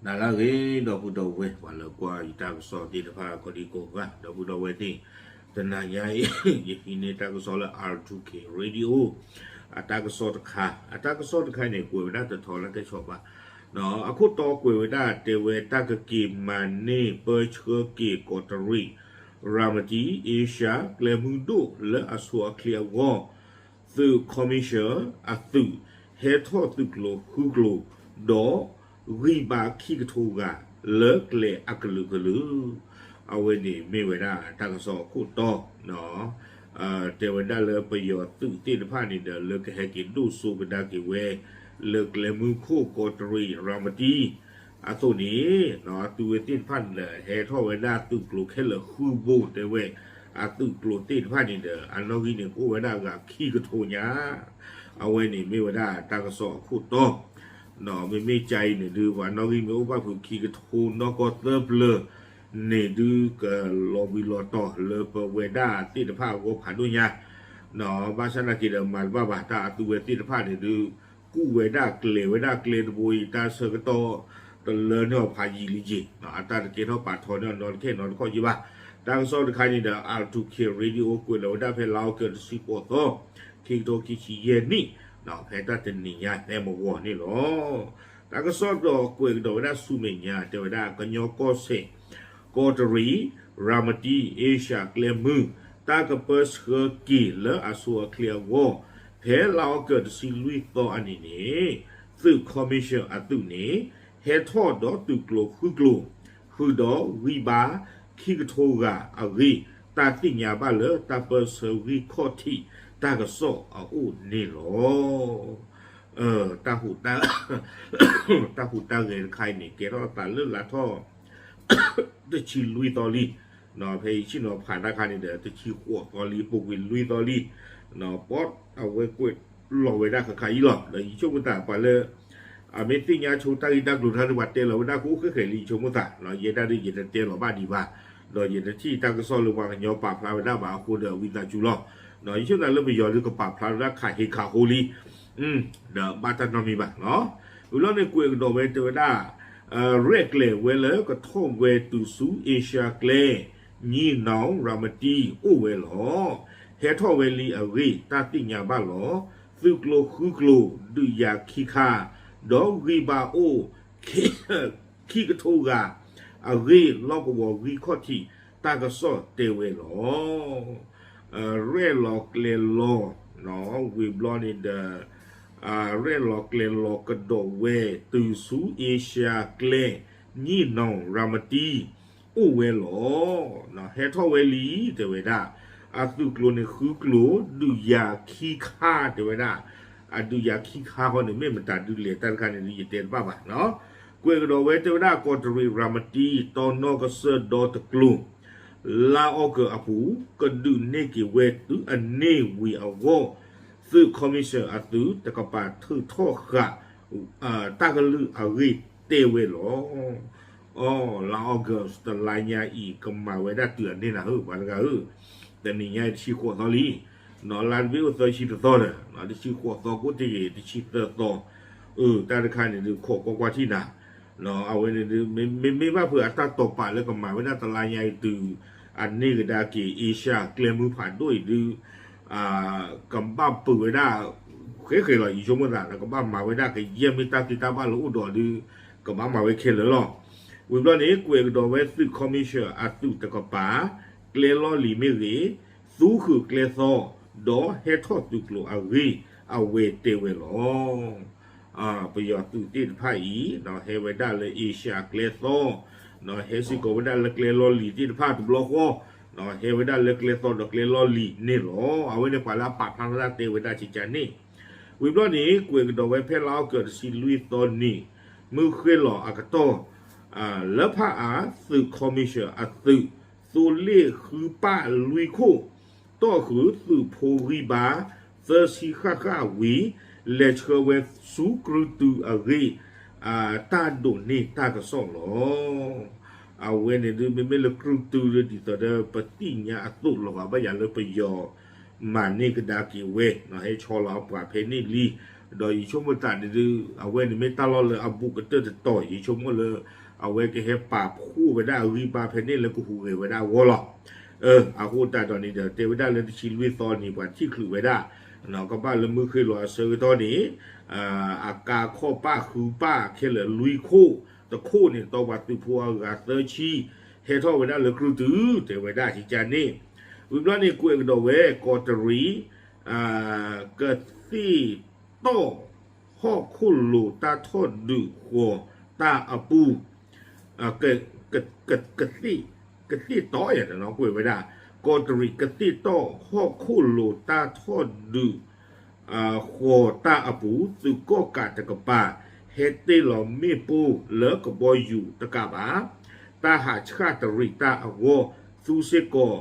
နၤလၢအဂ့ၤ ဒီပုၢ်ဒီဝဲၢ် ပှၤလၢကွၢ်ယတၢ်ကစီၣ်သ့ၣ်တဖၣ် ကိးဒံကိးဂၤ ဒီပုၢ်ဒီဝဲၢ်သ့ၣ်, တနၤညါအံၤ ယဟံးန့ၢ်တၢ်ကစီၣ်လၢ R two K Radio အတၢ်ကစီၣ်တခါ, အတၢ်ကစီၣ်တခါန့ၣ် ကွဲးဝဲဒၣ်တထီလၢကဲဆီဘၣ်, အခိၣ်တီကွဲးဝဲဒၣ် တဲဝဲတၢ်ကက့ၤမၤန့ၢ်ပၢဆှၢက့ၤကီးတရံး ရၤမတံ အ့ရှါ ကျဲမုၢ်ဒိၣ်လၢအဆိအချ့အဂီၢ် သုး commission အသုး ဟဲထီၣ်သုးကျိၤဃုကျိၤ ဒီးဂံၢ်ဘါခံကထိဂၤ လၢကျဲအကလုာ်ကလုာ်, အဝဲန့ၣ်မ့ၢ်ဝဲဒၣ်တၢ်ကစီၣ်အခိၣ်တီ, တဲဝဲဒၣ်လၢပယီၤသုးသ့ၣ်တဖၣ်န့ၣ်ဒီး လၢကဟဲက့ၤဒိၣ်စိကဒါက့ၤဝဲ လၢကျဲမုၢ်ခိၣ်ကီးတရံး ရၤမတံ အသိးန့ၣ်, သုးဝဲသ့ၣ်တဖၣ်န့ၣ်ဒီး ဟဲထီၣ်ဝဲဒၣ်သုးကျိၤခဲလၢာ်ဃုဘိ တဲဝဲ, အသုးကျိၤသ့ၣ်တဖၣ်န့ၣ်ဒီး အနီၣ်ဂံၢ်န့ၣ် ကအိၣ်ဝဲဒၣ်ဂၤခံကထိညါ, အဝဲန့ၣ်မ့ၢ်ဝဲဒၣ်တၢ်ကစီၣ်အခိၣ်တီ, မ့မ့ၢ်ကါအံၤန့ၣ်ဒုး ပှၤနီၣ်ဂံၢ်မ့ၢ်အိၣ်ဘၣ်ဖုးခံကထိနီၢ်ကီၢ်သၢပျၢၤန့ၣ်ဒုး ကလီၤဘှံးလီၤတီၤလၢပဝဲဒၣ်သ့ၣ်တဖၣ်အဂီၢ်ဖးဒိၣ်ညါ, ဘၣ်ဆၣ်နာ်က့ဒီးမၤတဘၣ်ဘၣ် တၢ်အသုးဝဲသ့ၣ်တဖၣ်န့ၣ်ဒုး ကူၣ်ဝဲဒၣ်ကျဲၤဝဲဒၣ်ကျဲတဘိအံၤ တၢ်ဆၢကတီၢ်တလၢန့ၢ်အီၤဖးယံာ်လံက့ၤ, အတၢ်တကဲထီၣ်ပာ်ထီန့ၢ်အီၤနီတခဲနီတခီၣ်ယံာ်ဘၣ်, တၢ်ကစီၣ်တခါန့ၣ်ဒီး R two K Radio ကွဲးလီၤဝဲဒၣ်ဖဲလါအီကူးတဆံဃိးသီ, ခံကထိခံဆံယဲၢ်နံၣ်, ဖဲတၢ်တနံၤညါသဲမဂီၤန့ၣ်လီၤ. တၢ်ကစီၣ်ဒီးကွဲးကဒီးဝဲဒၣ်ဆူမဲာ်ညါ တဲဝဲဒၣ် ကညီကီၢ်စဲၣ် ကီးတရံး, ရၤမတံ, အ့ရှါကျဲမုၢ် တၢ်ကပၢဆှၢက့ၤလၢအဆိအချ့အဂီၢ်, ဖဲလါအီကူးတဆံလွံၢ်သီအနံၤန့ၣ်, သုး commission အသုးန့ၣ် ဟဲထီၣ်ဒီးသုးကျိၤဃုကျိၤ, ဃုာ်ဒီးဂံၢ်ဘါခံကထိဂၤအဂ့ၢ် တၢ်သ့ၣ်ညါဘၣ်လၢတၢ်ပၢဆှၢဂံၢ်ခီၣ်ထံးတၢ်ကစီၣ်အအိၣ်န့ၣ်လီၤ. တၢ်ဟူး တၢ်ဟူးတၢ်ဂဲၤတခါအံၤန့ၣ် ကဲထီၣ်သးလၢလါထီၣ် တဆံလွံၢ်သီလံ, ဖဲယဆ့ၣ်နီၤဖးတၢ်ခါန့ၣ်ဒီး တဆံဃိးသီလံ ပူၤကွံာ်လွံၢ်သီလံ, ပီအဝဲကွဲးလီၤဝဲဒၣ်ခါခါအံၤလီၤ. ဒီးယဆိကမိၣ်သးပှၤလၢ အမ့ၢ်သ့ၣ်ညါဆိတၢ်ဂ့ၢ်တၢ်ကျိၤတခါဒီး ပှၤတဲလီၤဝဲဒၣ်ကအိၣ်ဃဲဃဲလံ ယဆိကမိၣ်သး, ယဲဒၣ်ဒ်ယတတဲလီၤဘၣ်ဒံးဘၣ်, ဒီးယတထံၣ်တၢ်ကစီၣ်လၢပှၤကညီပာ်ဖျါဝဲဒၣ်ဘၣ်အဃိဒီး ဝံသးစူၤလီၤ. ယဆိကမိၣ်သးလၢပယီၤဒုးကပာ်ဖျါဝဲဒၣ်ခးဟ့ခးဟိလံ ဒီးဘၣ်တၢ်နီတမံၤဘၣ်. ဝံၤလီၤန့ၣ် ကွဲးကဒီးဝဲတဲဝဲဒၣ် ရဲၣ်ကျဲၤဝဲလၢကထီၣ်ဝဲတုၤဆူအ့ရှါကျဲ ညီနောင် ရၤမတံ အိၣ်ဝဲလီၤ. ဟဲထီၣ်ဝဲလံအဂ့ၢ် တၢ်သ့ၣ်ညါဘၣ်လီၤ. သုးကျိၤဃုကျိၤ ဒုးယၤခံခါ, ဒီးဂံၢ်ဘါအိၣ် ခံကထိဂၤအဂ့ၢ် လီၢ်ကဝီၤဂံၢ်ခီၣ်ထံးတၢ်ကစီၣ်တဲဝဲလီၤ. ရဲၣ်လီၤကျဲၤလီၤ ဝံၤဘျီန့ၣ်ဒီး ရဲၣ်လီၤကျဲၤလီၤကဒီးဝဲ တုၤဆူအ့ရှါကျဲ ညီနောင် ရၤမတံ အိၣ်ဝဲလီၤ. ဟဲထီၣ်ဝဲလံ တဲဝဲဒၣ်, အသုးကျိၤန့ၣ်ဃုကျိၤ ဒုးယၤခံခါ တဲဝဲဒၣ်, အဒုးယၤခံခါဃီန့ၣ် မ့ၢ်မတၤဒုးလဲၤတၢ်တခါန့ၣ်ဒုး ယတဲတဘၣ်ဘၣ်. ကွဲးကဒီးဝဲတဲဝဲဒၣ် ကီးတရံး ရၤမတံ တီနီၢ်ကစၢၢ်ဒီတကျိၤ လါအီကူးအပူၤ ကဒုးန့ၢ်က့ၤဝဲတုၤအန့ၢ်ဝံၤအဂီၢ် သုး commission အသုးတကပၤထုးထီၣ်ဃာ် တၢ်ကလုၢ်အဂ့ၢ်တဲဝဲလီၤ. အီ လါအီကူးတလါညါအံၤ ကမၤဝဲဒၣ်တုၤအန့ၢ်နၤဧၢ ပှၤတဂၤဧၢ, တနံၤညါအံၤတဆံဃိးသီလံ, လါတဘ့ၣ်အိၣ်သၢဆံတသီဒီး တဆံဃိးသီကိးတဂ့ၤ တဆံသၢသီ, အၢ တၢ်တခါန့ၣ်ဒုး ခိးကွၢ်ကွၢ်ထံၣ်နၤ အဝဲန့ၣ်ဒုး မ့မ့ၢ်ဘၣ်ဖုးအတၢ်တိာ်ပာ်လၢကမၤဝဲဒၣ်တလါညါအံၤတုၤ အန့ၢ်ကဒါက့ၤ အ့ရှါကျဲမုၢ်ဖးဒိၣ်အံၤဒုး ကဘၣ်ပၢၤဝဲဒၣ် ဃဲဃဲလီၤ ယဆိကမိၣ်သး ကဘၣ်မၤဝဲဒၣ်ကယဲၢ်မ့ၢ်တၢ်သ့တၢ်ဘၣ်လၢအိၣ်ဒီးဒုး ကဘၣ်မၤဝဲခဲလၢာ်လီၤ. ဝံၤဘျီန့ၣ် ကွဲးကဒီးဝဲသုး commission အသုးတကပၤ ကျဲလီၢ်လံၤမ့ၢ်ဂ့ၤ သူဃုာ်ကျဲသီ ဒီးဟဲထီၣ်သုးကျိၤအဂ့ၢ် အဝဲတဲဝဲလီၤ. ပယီၤသုးသ့ၣ်တဖၣ်အံၤ ဟဲဝဲဒၣ်လၢအ့ရှါကျဲသီ, ဟဲစ့ၢ်ကီးဝဲဒၣ်လၢကျဲလီၢ်လံၤသ့ၣ်တဖၣ်တဘျီဃီ, ဟဲဝဲဒၣ်လၢကျဲသီဒီးကျဲလီၢ်လံၤန့ၣ်လီၤ. အဝဲန့ၣ်ပှၤလၢအပာ်ဖျါထီၣ်ဒၣ်တဲဝဲဒၣ်ကကန့ၣ်, ဝံၤဘျီန့ၣ် ကွဲးကဒီးဝဲဖဲလါအီကူးတဆံလွံၢ်သီနံၤ မုၢ်ဃ့ၢ်လီၤအကတီၢ် လၢဖးအါ သုး commission အသုး သိလ့ၣ်ဃုပၣ်လွံၢ်ခိၣ် တီၢ်ဃုာ်သုးဖိဂံၢ်ဘါ သၢဆံဃၣ်ဃၣ်ဝံၤ လဲၤဆှၢဝဲဆူကြုၢ်တုအဂ့ၢ် တၢ်ဒိးန့ၢ်တၢ်ကစီၣ်လီၤ. အဝဲန့ၣ်ဒုး မ့မ့ၢ်လၢကြုၢ်တုဒီး ဒ်သိးဒီးပသ့ၣ်ညါအသိးလီၤဂာ်ဘၣ်ယၤလၢပယီၤ မၤန့ၢ်ကဒါက့ၤဝဲ ဟဲဆီလီၤအပှၤဖဲန့ၣ်လံ ဒီးယဆိကမိၣ်သးန့ၣ်ဒုး အဝဲန့ၣ်မ့ၢ်တၢ်လီၢ်လၢအဘူးကတၢၢ်တတီၤ ယဆိကမိၣ်လၢ အဝဲကဟဲပာ်ဖှိၣ်ဝဲဒၣ်အဂံၢ်ဘါဖဲန့ၣ်လၢကဟူးဂဲၤဝဲဒၣ်အဂီၢ်လီၤ. အဃိသတးဒီးန့ၣ်ဒီး တဲဝဲဒၣ်လၢတဆံလွံၢ်သီန့ၣ် ပှၤထံၣ်ချုးဝဲဒၣ် ကဘၣ်လၢမုၢ်ဃ့ၢ်လီၤအဆၢကတီၢ်န့ၣ် အကါခီၣ်ပၣ်ဃုပၣ်ခဲလၢာ်လွံၢ်ခိၣ် တခိၣ်န့ၣ် တီပှၤသုးဖိအဂၤသၢဆံ ဟဲထီၣ်ဝဲဒၣ်လၢကြုၢ်တု တဲဝဲဒၣ်ကကန့ၣ် ဝံၤဘျီန့ၣ် ကွဲးကဒီးဝဲ ကီးတရံး ကသ့ၣ်တီၣ်ဟီၣ်ခိၣ်လိၤတၢ်ထီၣ်ဒုးဃီၤတၢ်အပူၤ ကသ့ၣ်တီၣ် ကွဲးဝဲဒၣ် ကီးတရံးကသ့ၣ်တီၣ်ဟီၣ်ခိၣ်လိၤတၢ်ထီၣ်ဒုး ဃီၤတၢ်အပူၤ သုးကီၣ်ကးတကပၤ ဟဲတ့ၢ်လီၤမ့ၣ်ပိၢ်လၢကဘီယူၤတကးဘၣ် တၢ်ဟးဆှၣ်တရံးတၢ်အဂီၢ် သူစ့ၢ်ကီး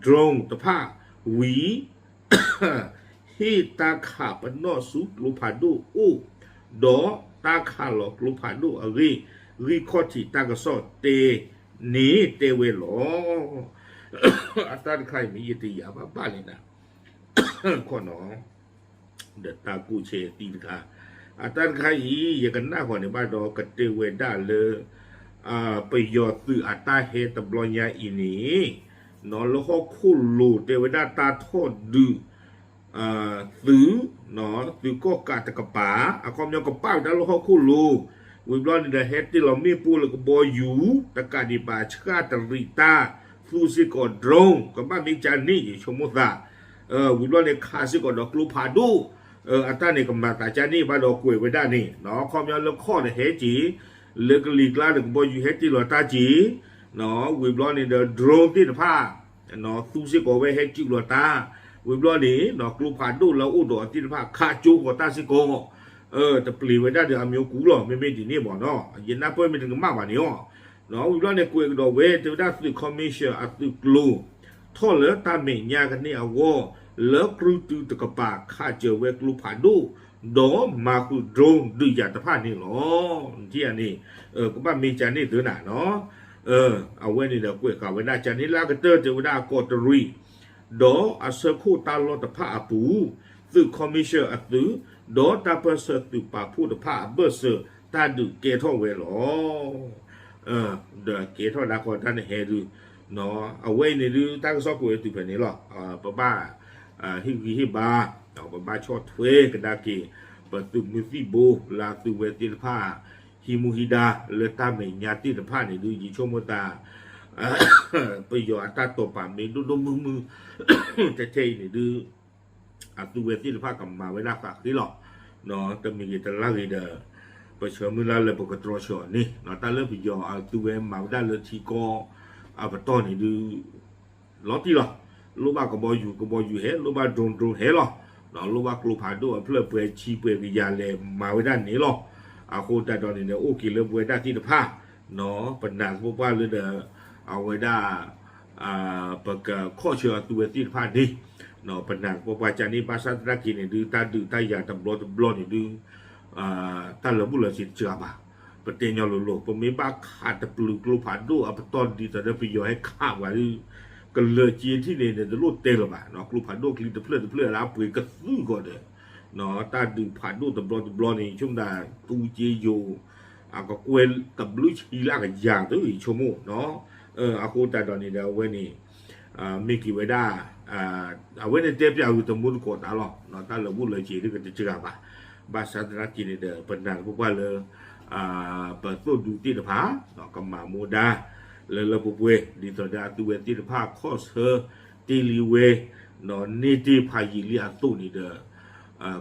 drone တဖၣ်ဝံၤ ဟ့ၣ်တၢ်ခးပနီၣ်ဆူကျိဖးဒိၣ်အိၣ် ဒီးတၢ်ခးလီၤကျိဖးဒိၣ်အဂ့ၢ် ဂံၢ်ခီၣ်ထံးတၢ်ကစီၣ်တဲန့ၣ်တဲဝဲလီၤ. အတၢ်တခါအံၤမ့ၢ်ယတယာ်ဘၣ်ဘၣ်လဲၣ်နၤ ခီနီၤ ဒီးတၢ်ကူၣ်ဆဲးသံတခါ အတၢ်တခါအံၤ ယကနၣ်ဃီၤန့ၣ်ဘၣ်ဒီး ကတဲဝဲဒၣ်လၢ ပယီၤသုးအတၢ်ဟဲတဘျီညါအံၤန့ၣ် နီၤလၢဟီၣ်ခိၣ်လိၤတဲဝဲဒၣ်တၢ်ထီၣ်ဒုး သုး သုးကီၣ်ကးတကပၤ အခီပညီကပာ်ဝဲဒၣ်လၢဟီၣ်ခိၣ်လိၤ ဝံၤဘျီန့ၣ်ဒီး ဟဲတ့ၢ်လီၤမ့ၣ်ပိၢ်လၢကဘီယူၤ တကးဒံးဘၣ်ဆှၣ်တရံးတၢ် သူစ့ၢ်ကီး drone ကဘၣ်မ့ၢ်ကန့ၣ် ယဆိကမိၣ်သး ဝံၤဘျီန့ၣ် ခးစ့ၢ်ကီးဒီးကျိဖးဒိၣ် အတၢ်န့ၣ်ကမၤသးကန့ၣ်ဘၣ်ဒီးကွဲးဝဲဒၣ်န့ၣ် အခီပညီလၢခီၣ်ဒီးဟဲက့ၤ လၢကလံၤကျါဒီးကဘီယူၤဟဲတ့ၢ်လီၤတၢ်က့ၤ ဝံၤဘျီန့ၣ်ဒီး drone သ့ၣ်တဖၣ် သူစ့ၢ်ကီးဝဲဟဲကၠူးလီၤတၢ် ဝံၤဘျီန့ၣ် ကျိဖးဒိၣ်လၢအအိၣ်ဒီးအသ့ၣ်တဖၣ် ခးကၠိဃီၤတၢ်စ့ၢ်ကီး တပျ့ၤဝဲဒၣ်ဒီးအမျိုးကူလီၤ မ့မ့ၢ်ဒ်န့ၣ်ဘၣ်နီၤ ယနၢ်ပၢၢ်မ့ၢ်တကမၣ်ဘၣ်န့ၣ်လီၤ. ဝံၤဘျီန့ၣ် ကွဲးကဒီးဝဲ တဲဝဲဒၣ်သုး ခီမ့ၡၢၣ် အသုးကျိၤ ထီၣ်လၢတၢ်မဲာ်ညါကန့ၢ်အဂီၢ် လၢကြုၢ်တုတကပၤ ခးစၢၤဝဲကျိဖးဒိၣ် ဒီးမၤဃုာ် drone ဒုးယၤတဖၣ်န့ၣ်လီၤ. ထံၣ်ဧါန့ၣ် ကဘၣ်မ့ၢ်ကန့ၣ်သုနၤနီၤ အဝဲန့ၣ်ဒီးကွဲးဃာ်ဝဲဒၣ်ကန့ၣ်လၢအကတၢၢ် တဲဝဲဒၣ်ကီးတရံး ဒီးအဆၢခိၣ်တၢ်လီၢ်တဖၣ်အပူၤ သုး ခီမ့ၡၢၣ် အသုး ဒီးတၢ်ပၢၢ်ဆၢသုးပာ်ဖှိၣ်တဖၣ်အဘၢၣ်စၢၤ တၢ်ဒုးကဲထီၣ်ဝဲလီၤ. ဒီးကဲထီၣ်ဒၣ်ကီတၢ်န့ၣ်ဟဲဒုး အဝဲအံၤန့ၣ်ဒုး တၢ်ကစီၣ်ကွဲးဝဲတုၤဖဲန့ၣ်လီၤ. ပဘၣ် ဟ့ၣ်ဂံၢ်ဟ့ၣ်ဘါ ပဘၣ်ဆီၣ်ထွဲကဒါက့ၤ ပသုးမုၢ်သံၣ်ဘိလၢအသုဝဲသ့ၣ်တဖၣ် ဟံးမူဟံးဒါလၢတၢ်မဲာ်ညါသ့ၣ်တဖၣ်န့ၣ်ဒုး ယဆိကမိၣ်သး ပယီၤအတၢ်တိာ်ပာ်မ့ၢ်ဒိၣ်ဒိၣ်မုၢ်မုၢ် ထဲထဲအံၤန့ၣ်ဒုး အသုဝဲသ့ၣ်တဖၣ်ကမၤဝဲဒၣ်ဃးဃ့လီၤ. တမံၤဂ့ၤတလါဂ့ၤဒီး ပဆၢမုၢ်လၢ်လၢပကတြီဆၢအီၤန့ၣ် တၢ်လၢပယီၤအသုဝဲမၤဝဲဒၣ်လၢထံကီၢ်အပတီၢ်န့ၣ်ဒုး လီၤတံၢ်လီၤ. လိၣ်ဘၣ်ကဘီယူၤ ကဘီယူၤဟဲ လိၣ်ဘၣ် drone drone ဟဲလီၤ. လိၣ်ဘၣ်ကျိဖးဒိၣ်အဖျၢၣ်ပှဲၤဆံပှဲၤကယၤလဲၤမၤဝဲဒၣ်န့ၣ်လီၤ. အဃိသတးဒီးန့ၣ်ဒီး အိၣ်က့ၤလၢပဝဲဒၣ်သ့ၣ်တဖၣ် ပနာ်သပှၢ်ပှၢ်လၢဒီး အဝဲဒၣ် ပကခီၣ်ဆၢအသုဝဲသ့ၣ်တဖၣ်န့ၣ် ပနာ်သပှၢ်ပှၢ်ကန့ၣ် ဘၣ်ဆၣ်သနာ်က့န့ၣ်ဒုး တၢ်ဒုးတၢ်ယၤတဘျီတဘျီန့ၣ်ဒုး တၢ်လၢာ်ဘူၣ်လၢာ်စ့ၤတစှၤဘၣ်. ပတဲညီလိၤလိၤ ပမ့ၢ်ဘၣ်ခးတပျုာ်ကျိဖးဒိၣ်အပတီၢ်ဒ်သိးဒီးပယီၤဟဲခးပှၤဒုး ကလၢာ်စ့ၤထံၣ်န့ၣ် တလိၣ်တဲလၢၤဘၣ်. ကျိဖးဒိၣ်ကျိတဖျၢၣ်တဖျၢၣ်လၢအပှ့ၤကသုၣ်ဂီၤဒီး တၢ်ဒုးဖးဒိၣ်တဘျီတဘျီန့ၣ် ဆိကမိၣ်ဒၣ် သူက့ယိၤ အကကွဲၢ်တဘျုးဆံလၢကယၤသု ယဆိကမိၣ် အဃိသတးဒီးန့ၣ်ဒီး အဝဲန့ၣ် မ့ၢ်က့ၤဝဲဒၣ် အဝဲန့ၣ်တဲပၠးဂုာ်တမူတကိးသးလီၤ. တၢ်လၢာ်ဘူၣ်လၢာ်စ့ၤဒုးကတစှၤဘၣ်. ဘၣ်ဆၣ်သနာ်က့န့ၣ်ဒီး ပနာ်သပှၢ်ပှၢ်လၢ ပသိၣ်ဒူသ့ၣ်တဖၣ် ကမၤမူဒါ လၢလၢပှဲၤပှဲၤ ဒ်သိးဒီးအသုဝဲသ့ၣ်တဖၣ်ခီၣ်ဆၢတ့ၢ်လံဝဲ န့ၢ်တ့ၢ်ဖးယံာ်လံအသိးန့ၣ်ဒီး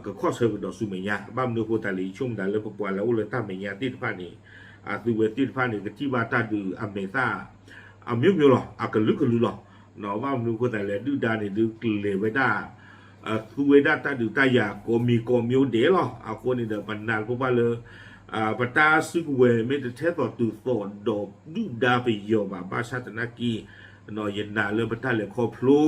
ကခီၣ်ဆၢကဒီးဆူမဲာ်ညါ ဘၣ်မနုၤအဃိသတးလဲၣ် ယဆိကမိၣ်သးလၢပပှၤလၢအိၣ်လၢတၢ်မဲာ်ညါသ့ၣ်တဖၣ်န့ၣ် အသုဝဲသ့ၣ်တဖၣ်န့ၣ် ကထံၣ်ဘၣ်တၢ်ဒုးအမဲာ်သၣ် အမျိုးမျိုးလီၤ အကလုာ်ကလုာ်လီၤ. ဘၣ်မနုၤအဃိသတးလဲၣ် ဒုၣ်ဒါန့ၣ်ဒုးကျဲၤဝဲဒၣ် သူဝဲဒၣ်တၢ်ဒုးတၢ်ယၤကိးမံၤကိးမျိုးဒဲးလီၤ. အဃိန့ၣ်ဒီး ပနာ်သပှၢ်ပှၢ်လၢ ပတၢ်စုကဝဲၤမ့ၢ်တထဲသိးတုၤသိးဒီးဒုၣ်ဒါပယီၤဘၣ် ဘၣ်ဆၣ်သနာ်က့ ယနာ်လၢပတၢ်လဲၤခီဖျိ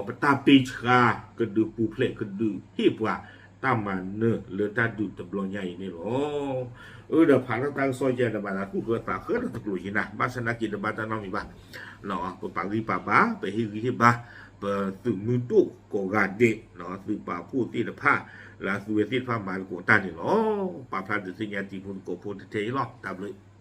ပတၢ်ပ့ၢ်ဆှါ ကဒုးပူၤဖျဲးကဒုးဟ့ၣ်ပှၤတၢ်မၤနၢၤလၢတၢ်ဒုးတဘျီညါအံၤန့ၣ်လီၤ. အၢဒီးဖးထီၣ်တၢ်ကစီၣ်ယဲဒီးဘၣ်သးသူၣ်ဃၢသးဃၢဒီးတကျိၤယံၤနၤ ဘၣ်ဆၣ်သနာ်က့တဘၣ်တၢ်နီတမံၤဘၣ်. ပပာ်ဂံၢ်ပာ်ဘါ ပဟ့ၣ်ဂံၢ်ဟ့ၣ်ဘါ ပသုးမုၢ်ဒိၣ်ကိးဂၤဒဲး, သုးပာ်ဖှိၣ်သ့ၣ်တဖၣ် လၢအသုဝဲသ့ၣ်တဖၣ်မၤသကိးတၢ်န့ၣ်လီၤ. ပာ်ဖျါဒုးသ့ၣ်ညါတံၤဖိသကိးဖိတထဲအံၤလီၤ. တၢ်ဘျုး